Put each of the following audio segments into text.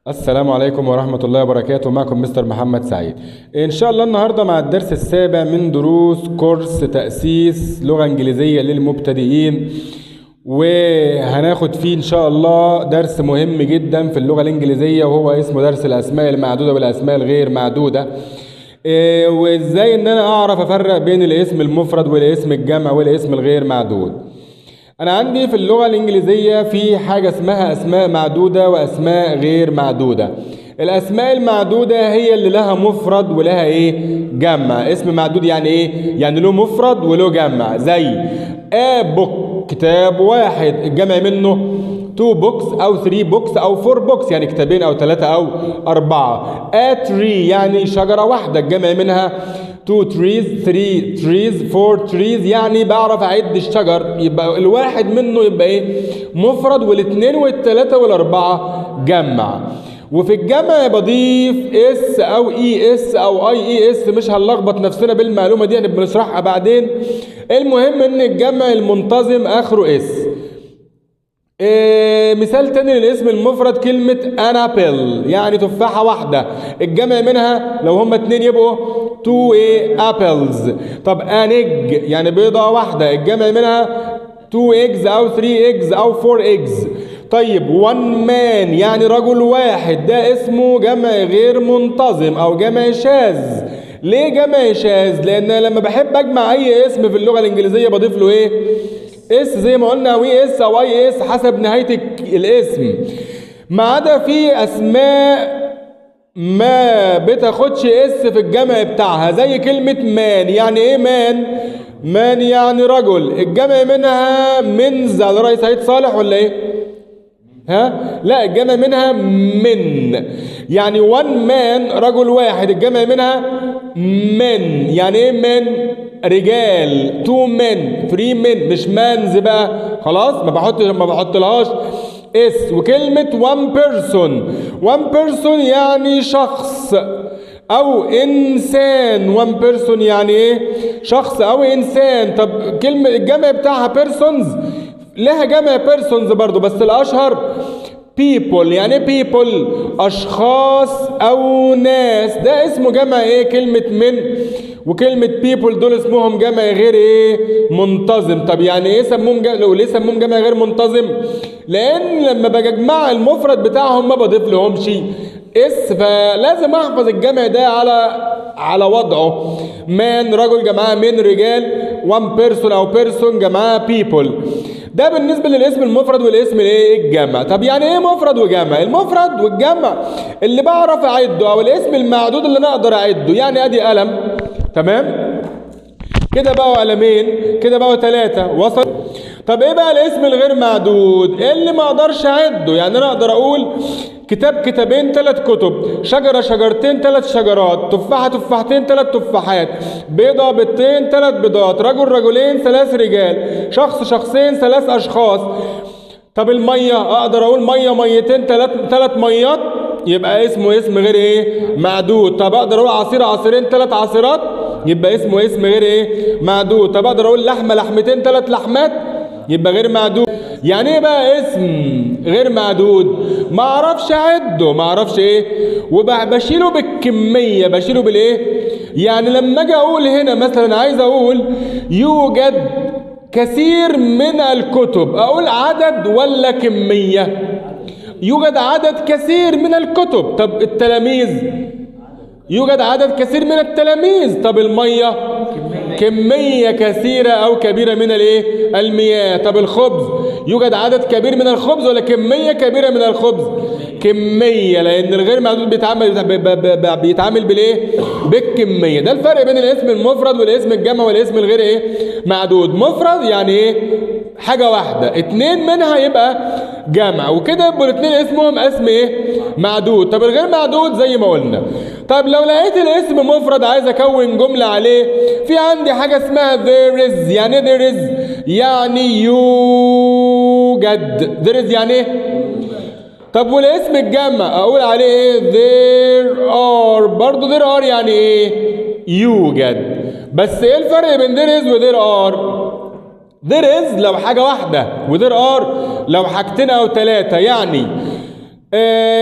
السلام عليكم ورحمة الله وبركاته. معكم مستر محمد سعيد. إن شاء الله النهاردة مع الدرس السابع من دروس كورس تأسيس لغة إنجليزية للمبتدئين، وهناخد فيه إن شاء الله درس مهم جدا في اللغة الإنجليزية، وهو اسمه درس الأسماء المعدودة والأسماء الغير معدودة. وإزاي إن أنا أعرف أفرق بين الاسم المفرد والاسم الجمع والاسم الغير معدود. أنا عندي في اللغة الإنجليزية في حاجة اسمها أسماء معدودة وأسماء غير معدودة. الأسماء المعدودة هي اللي لها مفرد ولها إيه؟ جمع. اسم معدود يعني إيه؟ يعني له مفرد وله جمع، زي a book كتاب واحد، الجمع منه 2 books أو 3 books أو 4 books، يعني كتابين أو 3 أو 4. a tree يعني شجرة واحدة، الجمع منها 2 trees 3 trees 4 trees، يعني بعرف اعد الشجر، يبقى الواحد منه يبقى ايه؟ مفرد، والاثنين والثلاثة والاربعة جمع. وفي الجمع بضيف s او es او ies، مش هنلخبط نفسنا بالمعلومه دي، هنبقى نشرحها بعدين. المهم ان الجمع المنتظم اخره s. مثال تاني للاسم المفرد كلمة an apple يعني تفاحة واحدة، الجمع منها لو هما اتنين يبقوا 2 ايه apples. طب an egg يعني بيضة واحدة، الجمع منها 2 eggs او 3 eggs او 4 eggs. طيب one man يعني رجل واحد، ده اسمه جمع غير منتظم او جمع شاذ. ليه جمع شاذ؟ لان لما بحب اجمع اي اسم في اللغة الانجليزية بضيف له ايه؟ s زي ما قلنا، او es او ies حسب نهاية الاسم. ما عدا في اسماء ما بتاخدش s في الجمع بتاعها، زي كلمة man. يعني ايه man؟ man يعني رجل، الجمع منها mens على رأي سعيد صالح ولا ايه؟ ها؟ لا، الجمع منها men، يعني one man رجل واحد، الجمع منها men. يعني ايه men؟ رجال. 2 men 3 men، مش mans بقى، خلاص ما بحطلهاش s. وكلمة one person، one person يعني شخص او انسان. one person يعني ايه؟ شخص او انسان. طب كلمة الجمع بتاعها persons، لها جمع persons برضو، بس الاشهر people. يعني ايه people؟ اشخاص او ناس. ده اسمه جمع ايه؟ كلمة men وكلمة people دول اسمهم جمع غير ايه؟ منتظم. طب يعني ايه سموهم جمع؟ ليه سموهم جمع غير منتظم؟ لان لما بجمع المفرد بتاعهم ما بضيف لهمش s، فلازم احفظ الجمع ده على وضعه. man رجل جمعها men رجال، one person او person جمعها people. ده بالنسبة للاسم المفرد والاسم الايه؟ الجمع. طب يعني ايه مفرد وجمع؟ المفرد والجمع اللي بعرف اعده، او الاسم المعدود اللي انا اقدر اعده. يعني ادي قلم، تمام كده بقوا قلمين، كده بقوا 3، وصل. طب ايه بقى الاسم الغير معدود؟ اللي ما اقدرش اعده. يعني انا اقدر اقول كتاب كتابين 3 كتب، شجرة شجرتين 3 شجرات، تفاحة تفاحتين 3 تفاحات، بيضة بيضتين 3 بيضات، رجل رجلين 3 رجال، شخص شخصين 3 اشخاص. طب المية اقدر اقول مية ميتين 3 ميات، يبقى اسمه اسم غير ايه؟ معدود. طب اقدر اقول عصير عصيرين 3 عصيرات، يبقى اسمه اسم غير ايه؟ معدود. طب اقدر اقول لحمة لحمتين 3 لحمات، يبقى غير معدود. يعني ايه بقى اسم غير معدود؟ ما اعرفش اعده، ما اعرفش ايه، وبشيله بالكمية، بشيله بالايه؟ يعني لما اجي اقول هنا مثلا عايز اقول يوجد كثير من الكتب، اقول عدد ولا كمية؟ يوجد عدد كثير من الكتب. طب التلاميذ؟ يوجد عدد كثير من التلاميذ. طب المية؟ كمية كثيرة أو كبيرة من الايه؟ المياه. طب الخبز؟ يوجد عدد كبير من الخبز ولا كمية كبيرة من الخبز؟ كمية، لأن الغير معدود بيتعامل بالايه؟ بالكمية. ده الفرق بين الاسم المفرد والاسم الجمع والاسم الغير ايه؟ معدود. مفرد يعني ايه؟ حاجة واحدة، 2 منها يبقى جمع، وكده يبقوا الاثنين اسمهم اسم ايه؟ معدود. طب الغير معدود زي ما قلنا. طب لو لقيت الاسم مفرد عايز اكون جملة عليه، في عندي حاجة اسمها there is. يعني ايه there is؟ يعني يوجد. there is يعني ايه؟ طب والاسم الجمع اقول عليه ايه؟ there are. برضه there are يعني ايه؟ يوجد. بس ايه الفرق بين there is و there are؟ there is لو حاجة واحدة، و there are لو حاجتين او 3. يعني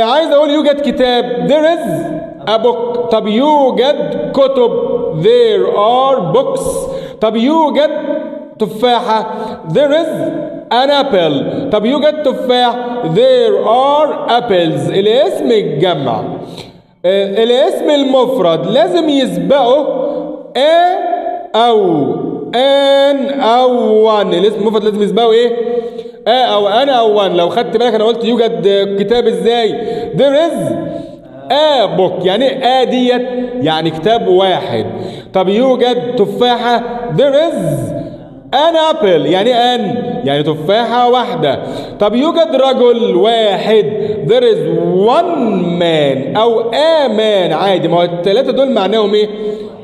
عايز اقول يوجد كتاب there is a book. طب يوجد كتب there are books. طب يوجد تفاحة there is an apple. طب يوجد تفاح there are apples. الاسم الجمع، الاسم المفرد لازم يسبقه a أو an أو one. الاسم المفرد لازم يسبقه ايه؟ a أو an أو one. لو خدت بالك انا قلت يوجد كتاب ازاي؟ there is a book، يعني a ديت يعني كتاب واحد. طب يوجد تفاحة there is an apple، يعني an يعني تفاحة واحدة. طب يوجد رجل واحد there is one man أو a man عادي، ما هو الثلاثة دول معناهم ايه؟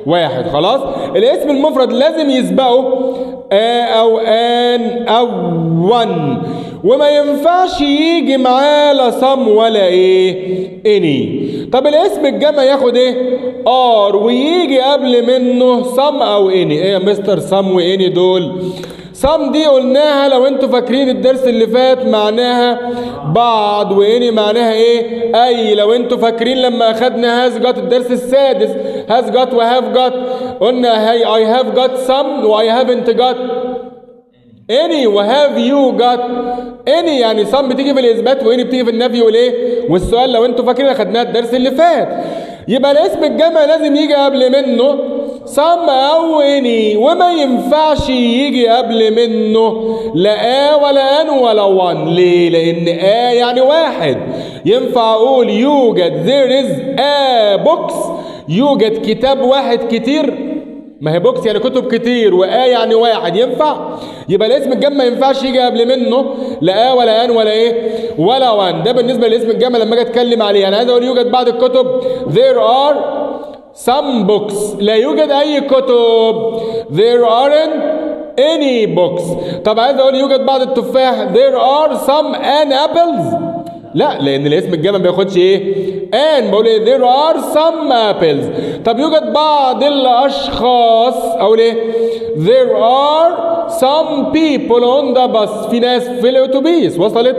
واحد. خلاص، الاسم المفرد لازم يسبقه a أو an أو one، وما ينفعش يجي معاه لا some ولا ايه؟ any. طب الاسم الجمع ياخد ايه؟ are، ويجي قبل منه some او any. ايه يا مستر some و any دول؟ some دي قلناها لو انتوا فاكرين الدرس اللي فات معناها بعض، و any معناها ايه؟ اي. لو انتوا فاكرين لما اخدنا has got الدرس السادس، has got و have got، قلنا هي I have got some و I haven't got any، و have you got any. يعني some بتيجي في الاثبات و any بتيجي في النفي والايه؟ والسؤال. لو انتوا فاكرين اخدناها الدرس اللي فات. يبقى الاسم الجمع لازم يجي قبل منه some او any، وما ينفعش يجي قبل منه لا a ولا an ولا one. ليه؟ لان a يعني واحد. ينفع اقول يوجد there is a box، يوجد كتاب واحد كتير، ما هي books يعني كتب كتير، و a يعني واحد، ينفع؟ يبقى الاسم الجمع ما ينفعش يجي قبل منه لا a ولا an ولا ايه؟ ولا one. ده بالنسبه للاسم الجمع لما اجي اتكلم عليه. انا عايز اقول يوجد بعض الكتب there are some books، لا يوجد اي كتب there aren't any books. طب عايز اقول يوجد بعض التفاح there are some an apples، لا، لان الاسم الجمع ما بياخدش ايه؟ an، بقول ايه؟ there are some apples. طب يوجد بعض الاشخاص، اقول ايه؟ there are some people on the bus، في ناس في الاتوبيس. وصلت؟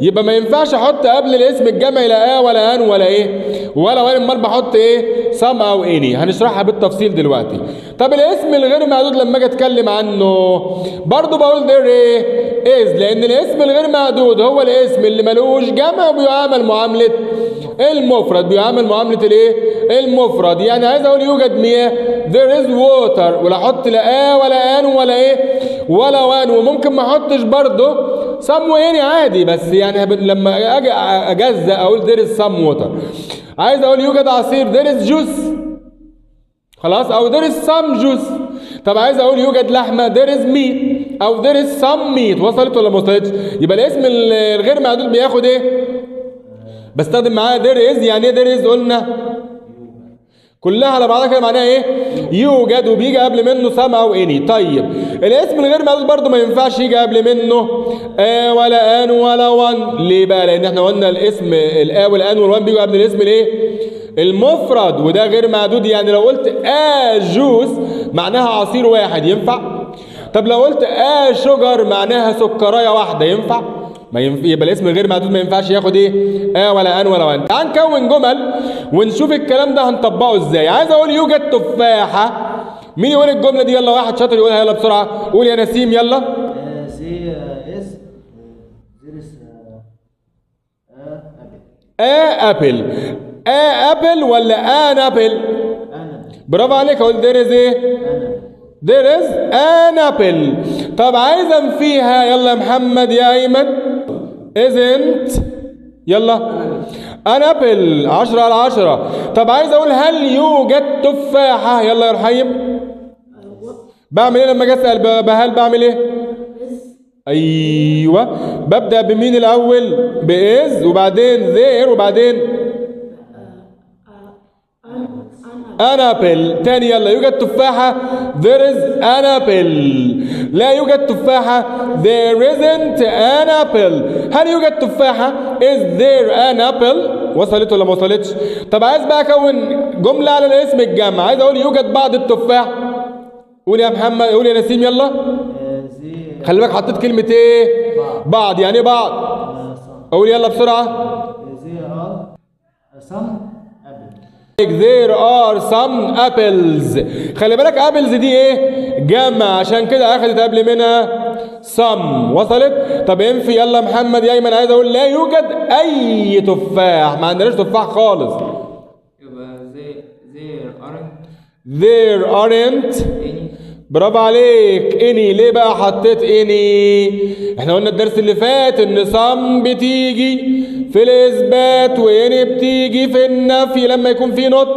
يبقى ما ينفعش احط قبل الاسم الجمع لا a ولا an ولا ايه؟ ولا one، امال بحط ايه؟ some او any. هنشرحها بالتفصيل دلوقتي. طب الاسم الغير معدود لما اجي اتكلم عنه برضه بقول there ايه؟ is، لان الاسم الغير معدود هو الاسم اللي ملوش جمع وبيعامل معاملة المفرد، بيعامل معاملة الايه؟ المفرد. يعني عايز اقول يوجد مياه there is water، ولا احط لا a ولا an ولا ايه؟ ولا one، وممكن ما احطش برضه some و any عادي، بس يعني لما اجي اجزأ اقول there is some water. عايز اقول يوجد عصير there is juice، خلاص، او there is some juice. طب عايز اقول يوجد لحمه there is meat او there is some meat. وصلت ولا ما وصلتش؟ يبقى الاسم الغير معدود بياخد ايه؟ بستخدم معاه there is. يعني ايه there is؟ قلنا كلها على بعضها كده معناها ايه؟ يوجد، وبيجي قبل منه some او any. طيب الاسم الغير معدود برضه ما ينفعش يجي قبل منه a ولا an ولا one. ليه بقى؟ لان احنا قلنا الاسم ال a وال an وال one بيجوا قبل الاسم الايه؟ المفرد، وده غير معدود. يعني لو قلت a juice معناها عصير واحد، ينفع؟ طب لو قلت a sugar معناها سكرايه واحده، ينفع؟ ما ينفع. يبقى الاسم غير معدود ما ينفعش ياخد ايه؟ a ولا an ولا one. تعال نكون جمل ونشوف الكلام ده هنطبقه ازاي. عايز اقول يوجد تفاحه، مين يقول الجمله دي؟ يلا واحد شاطر يقولها، يلا بسرعه. قول يا نسيم يلا. a apple. a apple ولا an apple؟ برافو عليك. اقول there is ايه؟ there is an apple. طب عايز انفيها، يلا يا محمد يا ايمن. isn't، يلا an apple. 10 على 10. طب عايز اقول هل يوجد تفاحة، يلا يا رحيم. بعمل ايه لما اجي اسال بهل؟ بعمل ايه؟ ايوه، ببدأ بمين الاول؟ ب is، وبعدين there، وبعدين an apple. تاني يلا، يوجد تفاحة there is an apple. لا يوجد تفاحة there isn't an apple. هل يوجد تفاحة is there an apple؟ وصلت ولا ما وصلتش؟ طب عايز بقى اكون جملة على الاسم الجمع، عايز اقول يوجد بعض التفاح. قول يا محمد، قول يا نسيم يلا. خلي بالك حطيت كلمة ايه؟ بعض. يعني ايه بعض؟ قول يلا بسرعة. are some apples. There are some apples. خلي بالك apples دي ايه؟ جمع، عشان كده اخدت قبل منها some. وصلت؟ طب انفي يلا محمد يا ايمن، عايز اقول لا يوجد اي تفاح، ما عندناش تفاح خالص. يبقى there aren't There aren't any. برافو عليك، any. ليه بقى حطيت any؟ احنا قلنا الدرس اللي فات ان some بتيجي في الاثبات و any بتيجي في النفي لما يكون في not،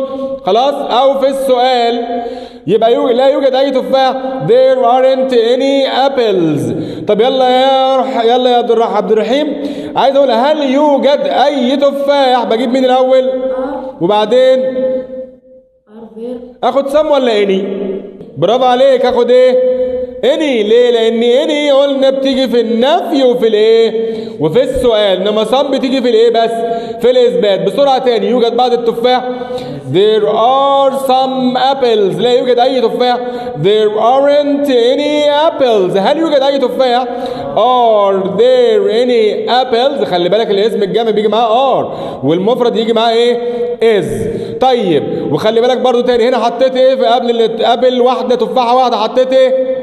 خلاص، او في السؤال. يبقى لا يوجد اي تفاح، there aren't any apples. طب يلا يا يلا يا عبد الرحيم، عايز اقول هل يوجد اي تفاح؟ بجيب مين الاول؟ وبعدين اخد some ولا any؟ برافو عليك، اخد ايه؟ any. ليه؟ لان any قلنا بتيجي في النفي وفي الايه؟ وفي السؤال، انما some بتيجي في الايه بس؟ في الاثبات. بسرعة تاني، يوجد بعض التفاح، there are some apples. لا يوجد اي تفاح، there aren't any apples. هل يوجد اي تفاح؟ are there any apples. خلي بالك الاسم الجمع بيجي معاه are والمفرد يجي معاه ايه؟ is. طيب وخلي بالك برضو تاني، هنا حطيت ايه في قبل واحدة تفاحة واحدة حطيت ايه؟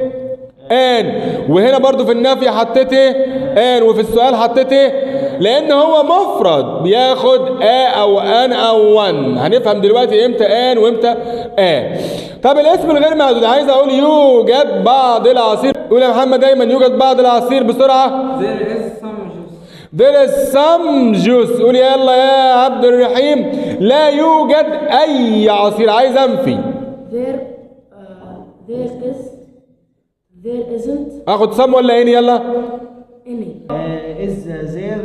an. وهنا برضو في النفي حطيت ايه؟ an. وفي السؤال حطيت ايه؟ لان هو مفرد بياخد a او an او one. هنفهم دلوقتي امتى an وامتى a. طب الاسم الغير معدود، عايز اقول يوجد بعض العصير. قول يا محمد دايما يوجد بعض العصير بسرعة. There is some juice. There is some juice. قول يلا يا عبد الرحيم، لا يوجد اي عصير، عايز انفي. There isn't. اخد some ولا any؟ يلا any. Is there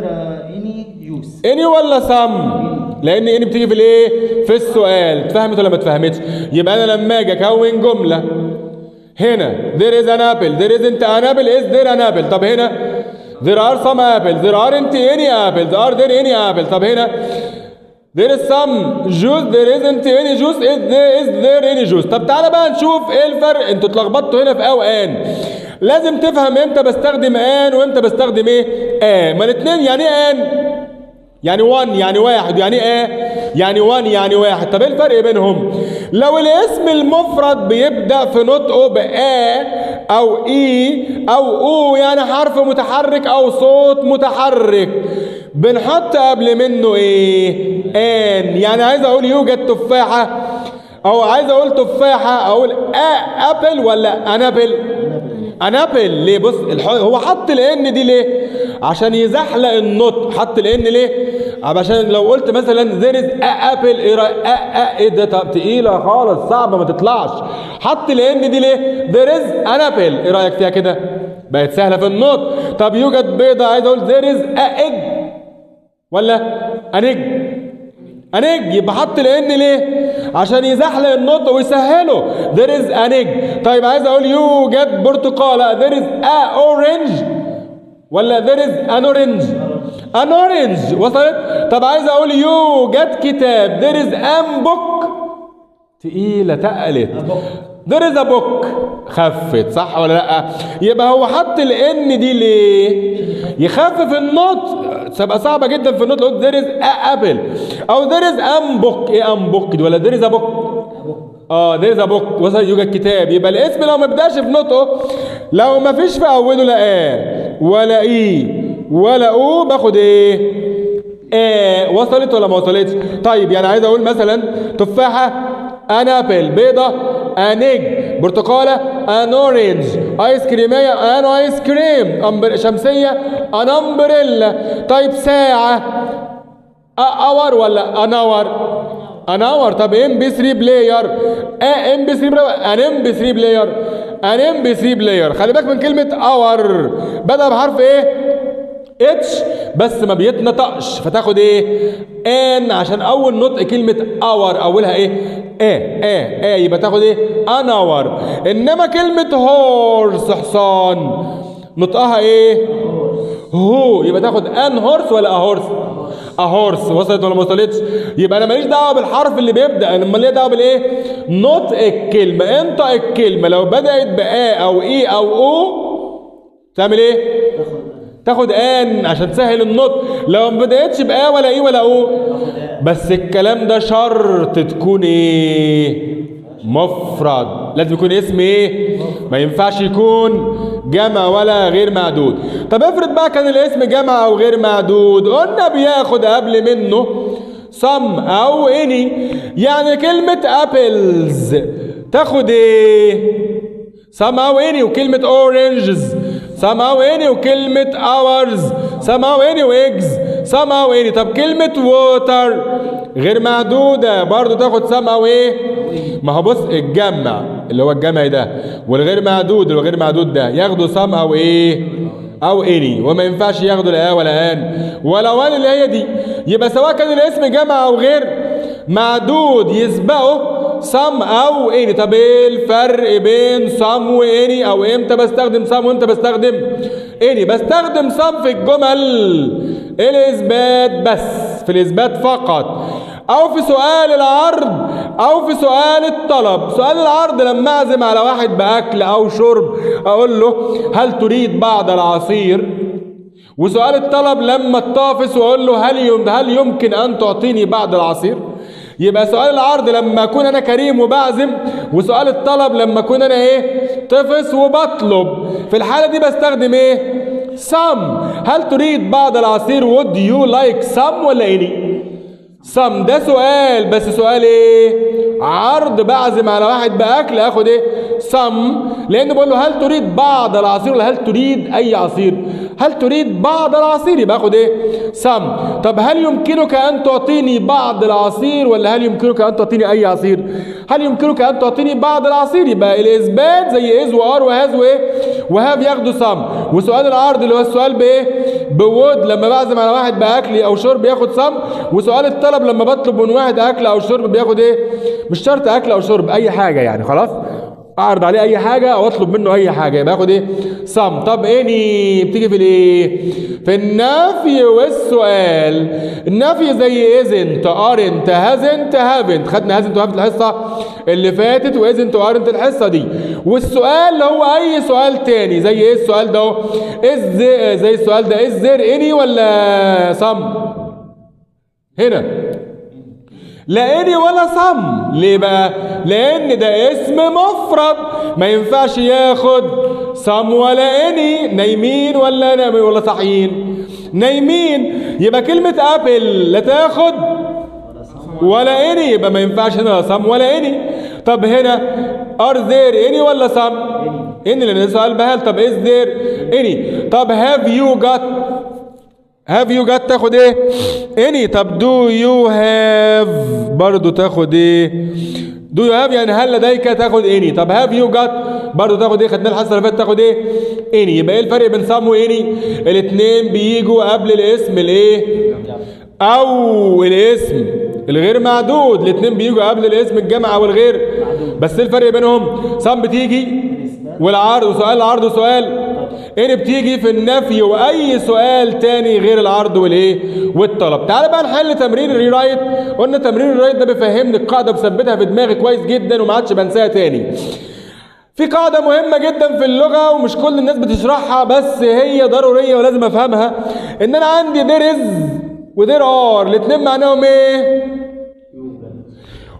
any juice؟ any ولا some؟ لان any بتيجي في الايه؟ في السؤال. اتفهمت ولا ما اتفهمتش؟ يبقى انا لما اجي اكون جملة هنا there is an apple، there isn't an apple، is there an apple. طب هنا there are some apples، there aren't any apples، are there any apples. طب هنا there is some juice، there isn't any juice، is there any juice. طب تعالى بقى نشوف ايه الفرق. انتوا اتلخبطتوا هنا في a و an. لازم تفهم امتى بستخدم an وامتى بستخدم ايه؟ a. ما الاثنين يعني ايه an؟ يعني 1 يعني واحد، يعني ايه؟ يعني 1 يعني واحد. طب ايه الفرق بينهم؟ لو الاسم المفرد بيبدأ في نطقه ب a او e او o، يعني حرف متحرك او صوت متحرك، بنحط قبل منه ايه؟ an. يعني عايز اقول يوجد تفاحة، او عايز اقول تفاحة، اقول a apple ولا an apple؟ an apple. ليه؟ بص هو حط ال an دي ليه؟ عشان يزحلق النطق. حط ال an ليه؟ عشان لو قلت مثلا there is a apple، ايه رأيك؟ a ايه ده؟ طب تقيلة خالص، صعبة ما تطلعش. حط ال an دي ليه؟ there is an apple. ايه رايك فيها كده؟ بقت سهلة في النطق. طب يوجد بيضة، عايز اقول there is a egg ولا an egg؟ an egg. يبقى حط ال an ليه؟ عشان يزحلق النطق ويسهله. there is an egg. طيب عايز اقول يوجد برتقالة، there is a orange ولا there is an orange؟ an orange. وصلت؟ طب عايز اقول يوجد كتاب، there is an book. تقيلة، تقلت. there is a book، خفت، صح ولا لا؟ يبقى هو حط ال an دي ليه؟ يخفف النطق. تبقى صعبة جدا في النطق لو there is a apple او there is an book. ايه an book دي؟ ولا there is a book؟ There is a book. وصل؟ يوجد كتاب. يبقى الاسم لو ما بدأش في نطقه، لو ما فيش في اوله لا a ولا e ولا o، باخد ايه؟ a. وصلت ولا ما وصلتش؟ طيب يعني عايز اقول مثلا تفاحة an apple، بيضة an egg، برتقالة an orange، ايس كريمية an ice cream، شمسية an umbrella. طيب ساعة hour ولا an hour؟ an hour. طب MP3 player، MP3 player، an MP3 player، an MP3 player. خلي بالك من كلمة hour، بدأ بحرف ايه؟ H، بس ما بيتنطقش، فتاخد ايه؟ an، عشان اول نطق كلمة hour اولها ايه؟ a a a، يبقى تاخد ايه؟ an hour. انما كلمة horse حصان نطقها ايه؟ هو، يبقى تاخد an horse ولا a horse؟ a horse. وصلت ولا ما وصلتش؟ يبقى انا ماليش دعوه بالحرف اللي بيبدا، انا ليا دعوه بالايه؟ نطق الكلمة. انطق الكلمة لو بدات ب a او e او o تعمل ايه؟ تاخد an عشان تسهل النطق. لو ما بدأتش ب a ولا e ولا o، بس الكلام ده شرط تكون ايه؟ مفرد. لازم يكون اسم ايه؟ ما ينفعش يكون جمع ولا غير معدود. طب افرض بقى كان الاسم جمع او غير معدود، قلنا بياخد قبل منه some او any. يعني كلمة apples تاخد ايه؟ some او any، وكلمة oranges some او any، وكلمة hours some او any، و eggs some او any. طب كلمة water غير معدودة برضو تاخد some او ايه؟ ما هو بص، الجمع اللي هو الجمع ده والغير معدود اللي هو غير معدود ده ياخدوا some او ايه؟ او any، وما ينفعش ياخدوا لا a ولا an ولا one اللي هي دي. يبقى سواء كان الاسم جمع او غير معدود يسبقه some او any. طب ايه الفرق بين some و any؟ او امتى بستخدم some وامتى بستخدم any؟ بستخدم some في الجمل الاثبات بس، في الاثبات فقط، او في سؤال العرض، او في سؤال الطلب. سؤال العرض لما اعزم على واحد باكل او شرب اقول له هل تريد بعض العصير؟ وسؤال الطلب لما اتطافس واقول له هل يمكن ان تعطيني بعض العصير؟ يبقى سؤال العرض لما اكون انا كريم وبعزم، وسؤال الطلب لما اكون انا ايه؟ طفس وبطلب. في الحالة دي بستخدم ايه؟ some. هل تريد بعض العصير؟ would you like some ولا any؟ some. ده سؤال، بس سؤال ايه؟ عرض. بعزم على واحد باكل اخد ايه؟ some، لان بقول له هل تريد بعض العصير ولا هل تريد اي عصير؟ هل تريد بعض العصير، يبقى اخد ايه؟ some. طب هل يمكنك ان تعطيني بعض العصير ولا هل يمكنك ان تعطيني اي عصير؟ هل يمكنك ان تعطيني بعض العصير، يبقى الاثبات زي is و are و has وايه؟ و have ياخدوا some. وسؤال العرض اللي هو السؤال بايه؟ ب would، لما بعزم على واحد باكل او شرب ياخد some. وسؤال الطلب لما بطلب من واحد اكل او شرب بياخد ايه؟ مش شرط اكل او شرب، اي حاجة يعني، خلاص اعرض عليه اي حاجة او اطلب منه اي حاجة، يبقى اخد ايه؟ some. طب any بتيجي في الايه؟ في النفي والسؤال. النفي زي isn't aren't hasn't haven't، خدنا hasn't و haven't الحصة اللي فاتت، و isn't و aren't الحصة دي. والسؤال اللي هو اي سؤال تاني، زي ايه السؤال ده اهو؟ زي السؤال ده is there any ولا some؟ هنا لا any ولا some. ليه بقى؟ لان ده اسم مفرد ما ينفعش ياخد some ولا any. نايمين ولا صاحيين؟ نايمين. يبقى كلمة apple لا تاخد ولا any، يبقى ما ينفعش هنا لا some ولا any. طب هنا are there any ولا some؟ any، لان ده سؤال بهل. طب is there any؟ طب have you got، have you got تاخد ايه؟ any. طب do you have برضو تاخد ايه؟ do you have يعني هل لديك، تاخد any. طب have you got برضو تاخد ايه؟ خدناها الحصة اللي فاتت، تاخد ايه؟ any. يبقى ايه الفرق بين some و any؟ الاثنين بيجوا قبل الاسم الايه؟ او الاسم الغير معدود. الاثنين بيجوا قبل الاسم الجمع او الغير، بس ايه الفرق بينهم؟ some بتيجي والعرض، وسؤال العرض وسؤال any بتيجي في النفي واي سؤال تاني غير العرض والايه؟ والطلب. تعالى بقى نحل تمرين ال rewrite. قلنا تمرين ال rewrite ده بيفهمني القاعدة، بثبتها في دماغي كويس جدا وما عادش بنساها تاني. في قاعدة مهمة جدا في اللغة ومش كل الناس بتشرحها، بس هي ضرورية ولازم افهمها. ان انا عندي there is و there are، الاثنين معناهم ايه؟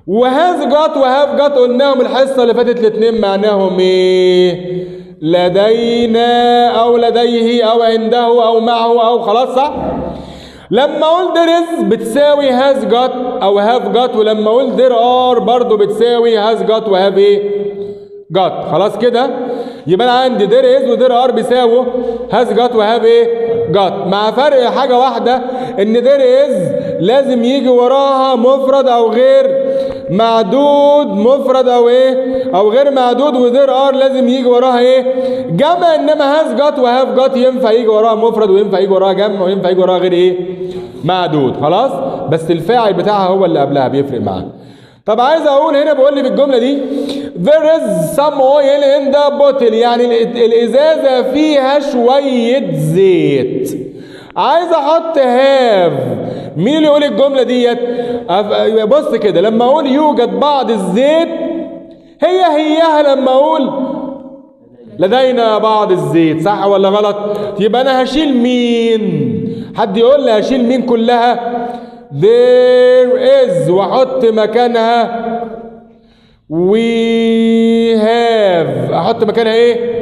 و has got و have got قلناهم الحصة اللي فاتت، الاثنين معناهم ايه؟ لدينا او لديه او عنده او معه او، خلاص صح؟ لما اقول there is بتساوي has got او have got، ولما اقول there are برضو بتساوي has got و have ايه؟ got. خلاص كده؟ يبقى انا عندي there is و there are بيساووا has got و have ايه؟ got، مع فرق حاجة واحدة ان there is لازم يجي وراها مفرد او غير معدود، مفرد او ايه؟ او غير معدود، و there are لازم يجي وراها ايه؟ جمع. انما has got و have got ينفع يجي وراها مفرد وينفع يجي وراها جمع وينفع يجي وراها غير ايه؟ معدود. خلاص؟ بس الفاعل بتاعها هو اللي قبلها بيفرق معاه. طب عايز اقول هنا، بقول لي في الجملة دي there is some oil in the bottle، يعني الازازه فيها شوية زيت. عايز احط have. مين اللي يقول الجملة ديت؟ بص كده، لما اقول يوجد بعض الزيت هي هيها لما اقول لدينا بعض الزيت، صح ولا غلط؟ يبقى انا هشيل مين؟ حد يقول لي هشيل مين كلها؟ there is واحط مكانها we have، احط مكانها ايه؟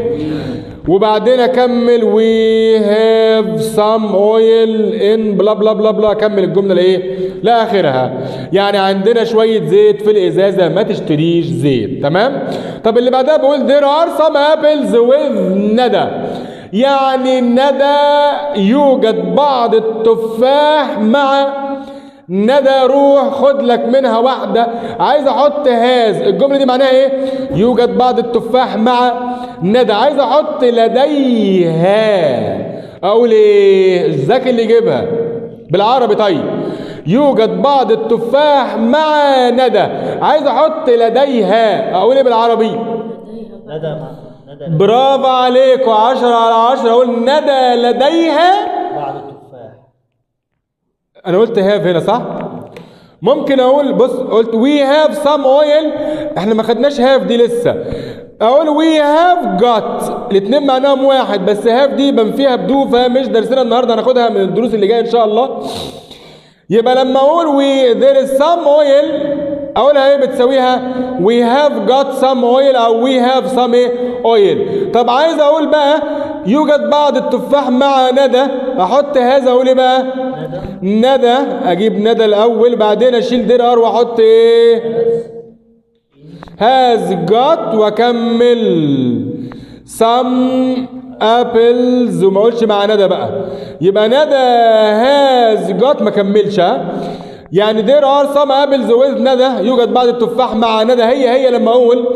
وبعدين اكمل we have some oil in بلا بلا بلا بلا، اكمل الجملة لايه؟ لاخرها. يعني عندنا شوية زيت في الازازه، ما تشتريش زيت، تمام؟ طب اللي بعدها بقول there are some apples with ندى، يعني ندى يوجد بعض التفاح مع ندى، روح خد لك منها واحدة. عايز احط has، الجملة دي معناها ايه؟ يوجد بعض التفاح مع ندى. عايز احط لديها، اقول ايه؟ الذكي اللي يجيبها بالعربي. طيب يوجد بعض التفاح مع ندى، عايز احط لديها، اقول ايه بالعربي؟ ندى مع ندى. برافو عليكم، 10 على 10. اقول ندى لديها بعض التفاح. انا قلت have هنا صح؟ ممكن اقول، بص قلت we have some oil، احنا ما خدناش have دي لسه. اقول we have got، الاثنين معناهم واحد، بس have دي بنفيها ب do، فمش درسنا النهارده، هناخدها من الدروس اللي جاية ان شاء الله. يبقى لما اقول we there is some oil، اقولها ايه بتساويها؟ we have got some oil او we have some ايه oil. طب عايز اقول بقى يوجد بعض التفاح مع ندى، احط هذا، اقول ايه بقى؟ ندى، اجيب ندى الاول، بعدين اشيل there are واحط ايه؟ has got واكمل some apples، وما اقولش مع ندى بقى، يبقى ندى has got، ما كملش. ها يعني there are some apples with ندى، يوجد بعض التفاح مع ندى، هي هي لما اقول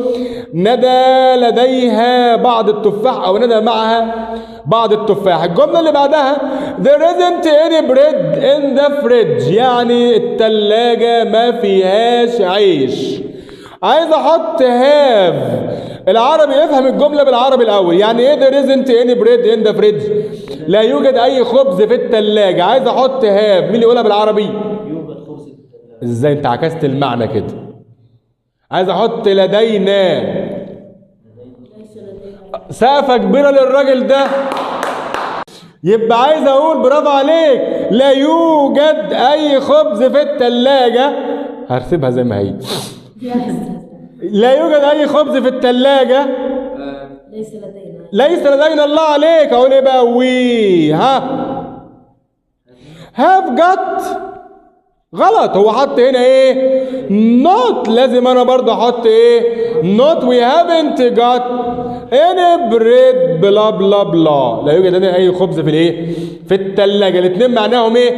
ندى لديها بعض التفاح او ندى معها بعض التفاح. الجملة اللي بعدها there isn't any bread in the fridge، يعني التلاجة ما فيهاش عيش. عايز احط have، العربي افهم الجملة بالعربي الاول، يعني ايه there isn't any bread in the fridge؟ لا يوجد اي خبز في التلاجة. عايز احط have، مين اللي يقولها بالعربي؟ يوجد خبز في الثلاجة. ازاي انت عكست المعنى كده؟ عايز احط لدينا، سقفة كبيرة للراجل ده. يبقى عايز اقول برافو عليك، لا يوجد اي خبز في التلاجة، هرسبها زي ما هي. لا يوجد اي خبز في التلاجة، ليس لدينا، ليس لدينا. الله عليك، اقول ايه بقى؟ we ها have got، غلط، هو حط هنا ايه؟ not، لازم انا برضه احط ايه؟ not. we haven't got any bread بلا بلا بلا، لا يوجد لدينا اي خبز في الايه؟ في التلاجة. الاثنين معناهم ايه؟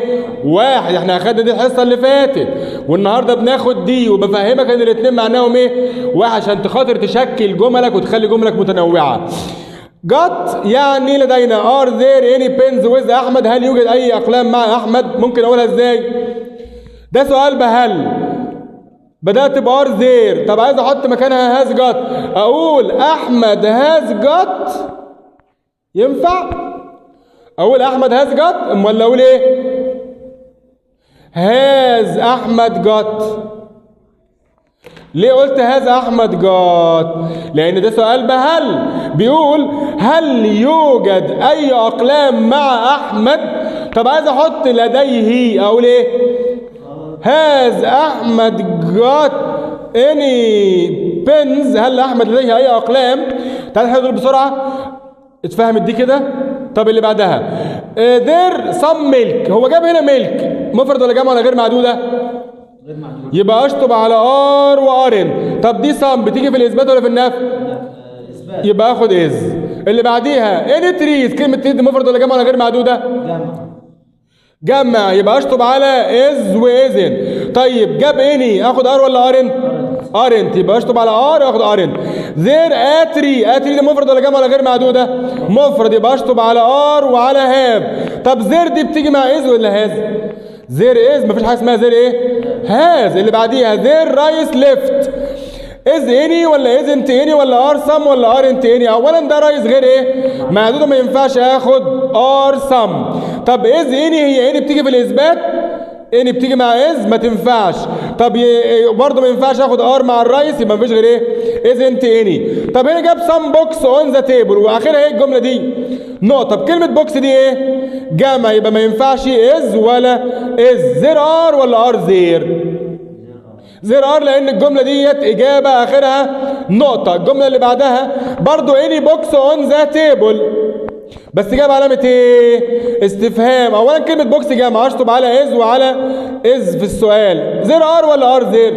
واحد. احنا اخدنا دي الحصة اللي فاتت والنهارده بناخد دي، وبفهمك ان الاثنين معناهم ايه؟ واحد، عشان خاطر تشكل جملك وتخلي جملك متنوعة. got يعني لدينا. are there any pens with احمد، هل يوجد اي اقلام مع احمد؟ ممكن اقولها ازاي؟ ده سؤال بهل، بدأت ب are there، طب عايز احط مكانها has got، اقول احمد has got، ينفع؟ اقول احمد has got ولا اقول ايه؟ has احمد got. ليه قلت has احمد got؟ لان ده سؤال بهل، بيقول هل يوجد اي اقلام مع احمد؟ طب عايز احط لديه، اقول ايه؟ has احمد got any pens، هل احمد لديه اي اقلام؟ تعال نحل دول بسرعة، اتفهمت دي كده؟ طب اللي بعدها there some milk، هو جاب هنا milk مفرد ولا جمع ولا غير معدودة؟ غير معدودة. يبقى اشطب على are و aren't. طب دي some بتيجي في الاثبات ولا في النفي؟ اثبات. يبقى اخد is. اللي بعديها any trees، كلمة trees دي مفرد ولا جمع ولا غير معدودة؟ جمع. جمع، يبقى اشطب على is و isn't. طيب جاب any، اخد are ولا aren't؟ aren't، يبقى اشطب على are واخد aren't. there a tree، a tree دي مفرد ولا جمع ولا غير معدودة؟ مفرد، يبقى اشطب على are وعلى have. طب there دي بتيجي مع is ولا has؟ there is، مفيش حاجة اسمها there ايه؟ has. اللي بعديها there rice left، is any ولا isn't any ولا are some ولا aren't any؟ اولا ده rice غير ايه؟ معدودة، ما ينفعش اخد are some. طب is any، هي any بتيجي في الاثبات؟ any بتيجي مع is، ما تنفعش. طب برضه ما ينفعش اخد are مع ال rice، يبقى مفيش غير ايه؟ isn't any. طب هنا جاب some books on the table واخرها ايه الجملة دي؟ نقطة. بكلمه books دي ايه؟ جمع، يبقى ما ينفعش is ولا is. there are ولا are there؟ there are، لان الجملة ديت اجابه اخرها نقطة. الجملة اللي بعدها برضو any books on the table، بس جاب علامة ايه؟ استفهام. اولا كلمة books جمع، اشطب على is وعلى is في السؤال. there are ولا are there؟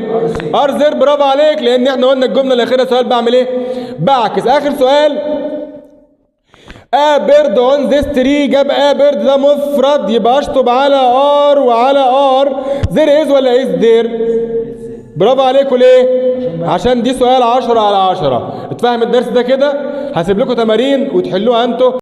are there. برافو عليك، لان احنا قلنا الجملة الاخيرة سؤال بعمل ايه؟ بعكس. اخر سؤال a bird on this tree، جاب a bird ده مفرد، يبقى اشطب على are وعلى are. there is ولا is there؟ برافو عليكم. ليه؟ عشان دي سؤال 10 على 10. اتفهم الدرس ده كده؟ هسيب لكم تمارين وتحلوها انتوا.